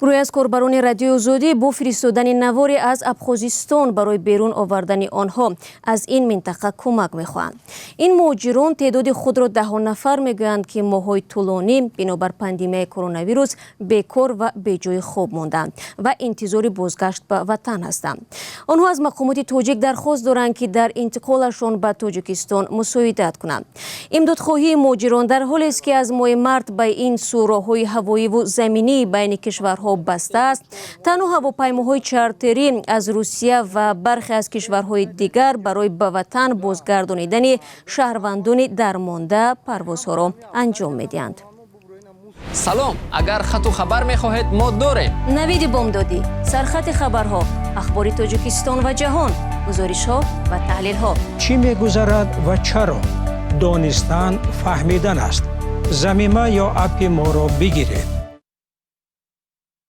Гурӯҳе аз корбарони Радиои Озодӣ бо фиристодани наворе аз Абхозистон барои берун овардани онҳо аз ин минтақа кӯмак мехоҳанд. Ин муҳоҷирон теъдоди худро даҳҳо нафар мегӯянд, ки моҳҳои тӯлонӣ бинобар пандемияи коронавирус бекор ва беҷои хоб монданд ва интизори бозгашт ба ватан ҳастанд. Онҳо аз мақомоти тоҷик дархост доранд, ки дар интиқолашон ба Тоҷикистон мусоидат кунанд. Имдодхоҳии муҳоҷирон дар ҳолест, ки аз моҳи март ба ин сӯ роҳҳои ҳавоиву заминӣ байни кишварҳо баста аст. Танҳо ҳавопаймоҳои чартерӣ аз Русия ва бархе аз кишварҳои дигар барои ба ватан бозгардонидани шаҳрвандони дармонда парвозҳоро анҷом медиҳанд. Салом, агар хату хабар мехоҳед, мо дорем. Навиди бомдодӣ, сархати хабарҳо, ахбори Тоҷикистон ва ҷаҳон, гузоришҳо ва таҳлилҳо. Чӣ мегузарад ва чаро? Донистан фаҳмидан аст. Замима ё аппи моро бигиред.